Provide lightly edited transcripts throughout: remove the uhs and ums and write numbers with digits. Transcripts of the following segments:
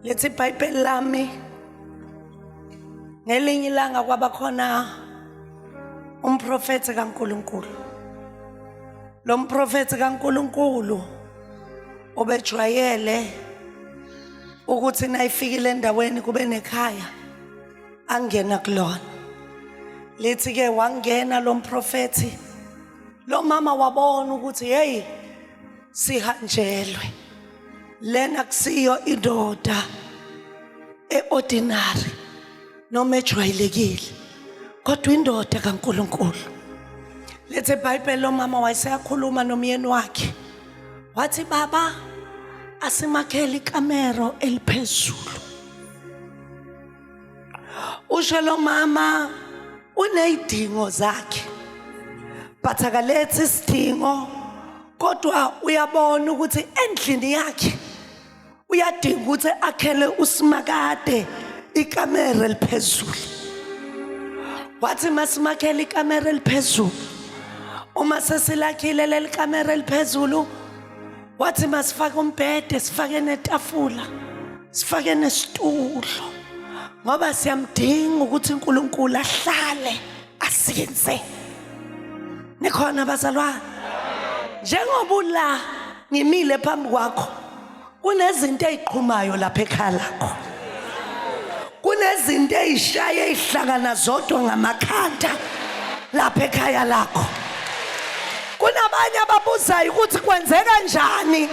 Lithi iBhayibheli lami ngelinye ilanga kwaba khona umprofethi kaNkuluNkulu. Lo mprofethi kaNkuluNkulu obejwayele ukuthi nayifikile endaweni kube nekhaya angena kulona. Lithi ke wangena lo mprofethi, lo mama wabona ukuthi hey, sihanjelwe, lena kusiyo indoda eordinary noma ejwayelekile, kodwa indoda kaNkuluNkulu. Lethi iBhayibheli, lo mama wayeseyakhuluma nomyeni wakhe, wathi, "Baba, asimakhele ikamero eliphezulu." Usho lo mama uneyidingo zakhe, but akalethi isidingo, kodwa uyabona ukuthi endlini yakhe uyadinga ukuthi akhele uSimakade ikamera eliphezulu. Wathi, "Masimakhele ikamera eliphezulu." Uma sesilakhile leli kamera eliphezulu, wathi, "Masifake umbhede, sifake netafula, sifake nesitulo, ngoba siyamdinga ukuthi uNkulunkulu ahlale asinze." Nikhona, bazalwane? Njengoba ula ngimile phambi kwakho, kunezinto eziqhumayo lapha ekhaya lakho, kunezinto ezishaya ezihlangana zodwa ngamakhanda lapha ekhaya lakho. Kunabanye ababuzayo ukuthi kwenzeka kanjani,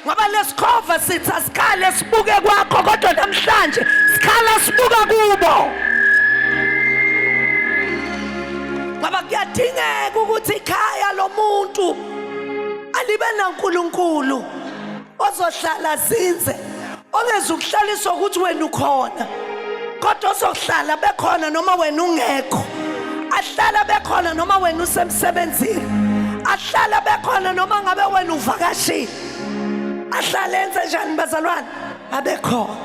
ngoba lesikhova sithi asikhale sibuke kwakho, kodwa namhlanje sikhala sibuka kubo, ngoba kuyadingeka ukuthi ikhaya lomuntu alibe naNkulunkulu ozohlala zinze, ongezukuhlaliswa ukuthi wena ukhona, kodwa ozohlala bekhona noma wena ungekho, ahlala bekhona noma wena usemsebenzini, ahlala bekhona noma ngabe wena uvakashile. Ahlale enze njani, bazalwane? Abekhona.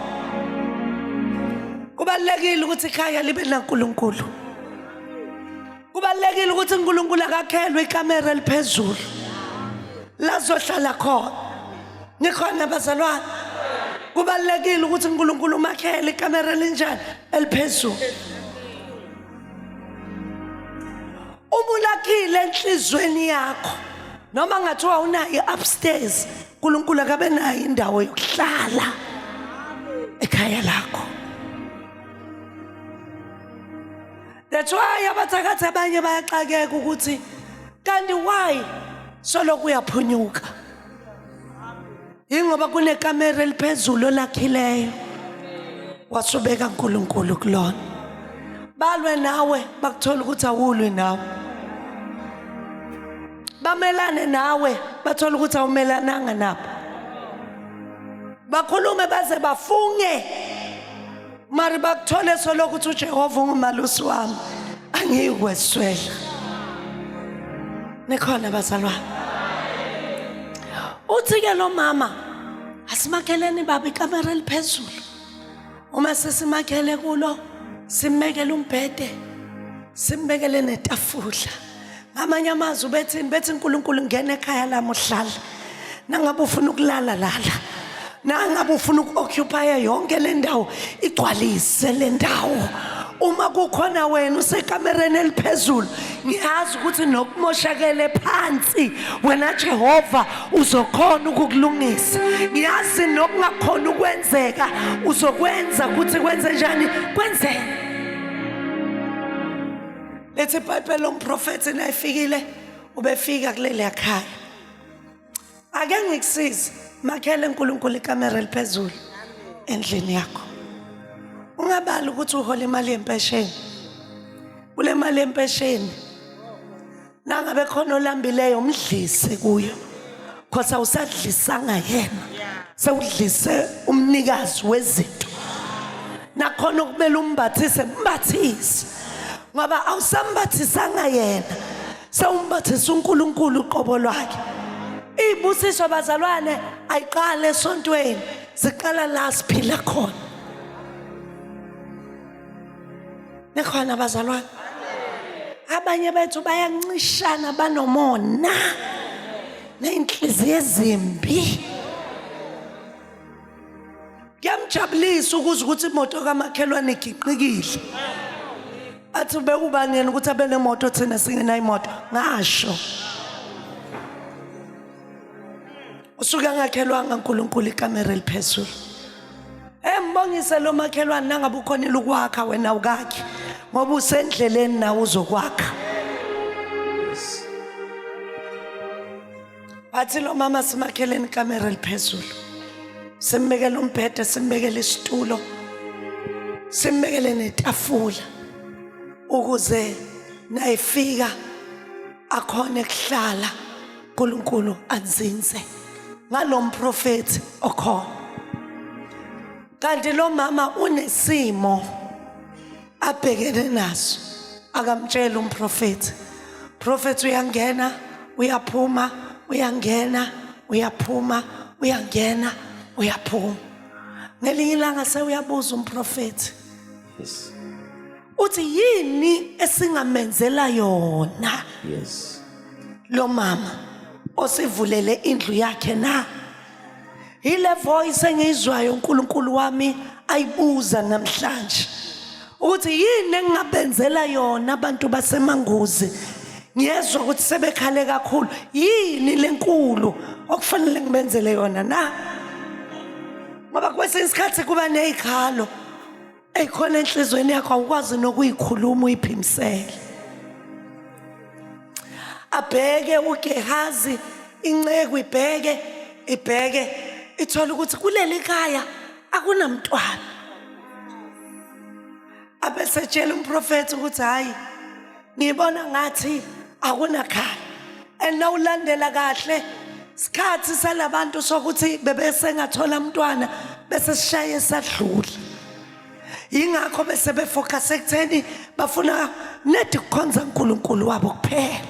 Kubalulekile ukuthi ikhaya libe naNkulunkulu. Kubalulekile ukuthi uNkulunkulu akakhelwe ikamera eliphezulu lazohlala khona. Nikhona, bazalwane? Kubalulekile ukuthi uNkulunkulu umakhele ikamera elinjani? Eliphezulu. Uma ulakhile enhlizweni yakho, noma ngathiwa unayo upstairs, uNkulunkulu akabe nayo indawo yokuhlala ekhaya lakho. That's why abathakathi abanye bayaxakeka ukuthi kanti why solokhu uyaphunyuka, yingoba kunekamera eliphezulu olakhileyo, wasubeka uNkulunkulu kulona. Balwe nawe, bakuthola ukuthi awulwi nawe. Bamelane nawe, bathola ukuthi awumelananga nabo. Bakhulume baze bafunge, mari bakuthole solokhu ukuthi uJehova ungumalusi wami, angiyikweswela. Nikhona, bazalwane? Uthi ke lo mama, "Asimakheleni, baba, ikamera eliphezulu. Uma sesimakhele kulo, simmekele umbhede, simbekele netafula." Ngamanye amazwi bethini? Bethi, "uNkulunkulu, ngena ekhaya lami, uhlala. Nangabe ufuna ukulala, lala. Nangabe ufuna uku-occupy yonke le ndawo, igcwalise le ndawo. Uma kukhona wena usekamereni eliphezulu, ngiyazi ukuthi nokumoshakele phansi, wena Jehova uzokhona ukukulungisa. Ngiyazi nokungakhona ukwenzeka, uzokwenza ukuthi kwenze njani? Kwenzeke." Lethi iBhayibheli, lomprofethi nayifikile, ubefika kuleli khaya. Ake ngikusize, makhele uNkulunkulu ikamera eliphezulu endlini yakho. Ungabali ukuthi uhola imali yempesheni. Kule mali yempesheni, nangabe khona olambileyo, umdlise kuyo, cause awusadlisanga yena, sewudlise umnikazi wezinto. Nakhona okumele umbathise, mbathise, ngoba awusambathisanga yena, sewumbathisa uNkulunkulu uqobo lwakhe. Izibusiso, bazalwane, ayiqale esontweni, ziqala la siphila khona. Nikhona, bazalwane? Abanye bethu bayancishana, banomona ney'nhliziyo ezimbi. Kuyamthusa. Kuyamjabulisa ukuzwa ukuthi imoto kamakhelwane iginqikile. Athi bekubani yena ukuthi abe nemoto thina singenayo imoto. Ngasho. Usuke angakhelwanga uNkulunkulu ikamera eliphezulu. Embongise lo makhelwane nangabe ukhonile ukwakha wena ukakhe ngoba usendleleni nawe uzokwakha. Bathi lo mama simakheleni ikamera eliphezulu. Simbekele umbhede, simbekele isitulo. Simbekele netafula ukuze nayifika akhone kuhlala uNkulunkulu anzinze ngalomprofethi okhona. Kanti lo mama unesimo abhekene naso akamtshela umprofethi. Prophet uyangena uyaphuma uyangena uyaphuma uyangena uyaphuma. Ngelinye ilanga sewuyabuza umprofethi. Yes. Uthi yini esingamenzela yona? Yes. Lo mama osivulele indlu yakhe na? Yile voice engiyizwayo uNkulunkulu wami ayibuza namhlanje. Ukuthi yini engingabenzela yona abantu baseManguzi? Ngiyezwa ukuthi sebekhale kakhulu. Yini lenkulu okufanele ngibenzele yona na? Ngoba kwesinye isikhathi kuba nezikhalo eyikhona enhlizweni yakho awukwazi nokuyikhuluma uyiphimisele. Abheke uGehazi inceku ibheke ibheke ithola ukuthi kuleli khaya akunamntwana. Abesetshela umprofethi ukuthi hayi ngibona ngathi akunakhaya. And nawulandela kahle sikhathi salabantu sokuthi bebesengathola umntwana bese sishaye sadlula. Yingakho bese befocus ekutheni bafuna nedi kukhonza uNkulunkulu wabo kuphela.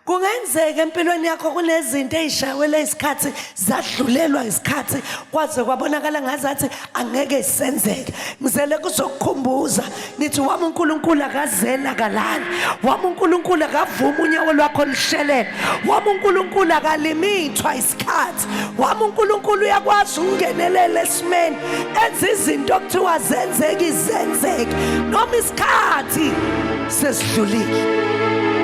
Kungenzeka empilweni yakho kunezinto ezishayelwe isikhathi zadlulelwa isikhathi kwaze kwabonakala ngazathi angeke isenzeke. Ngizele kuzokukhumbuza ngithi wami uNkulunkulu akazela kalali. Wami uNkulunkulu akavuma unyawo lwakho lushelele. Wami uNkulunkulu akalimithwa isikhathi. Wami uNkulunkulu uyakwazi ukungenelela esimeni enza izinto okuthiwa zenzeki zenzeke noma isikhathi sesidlulile.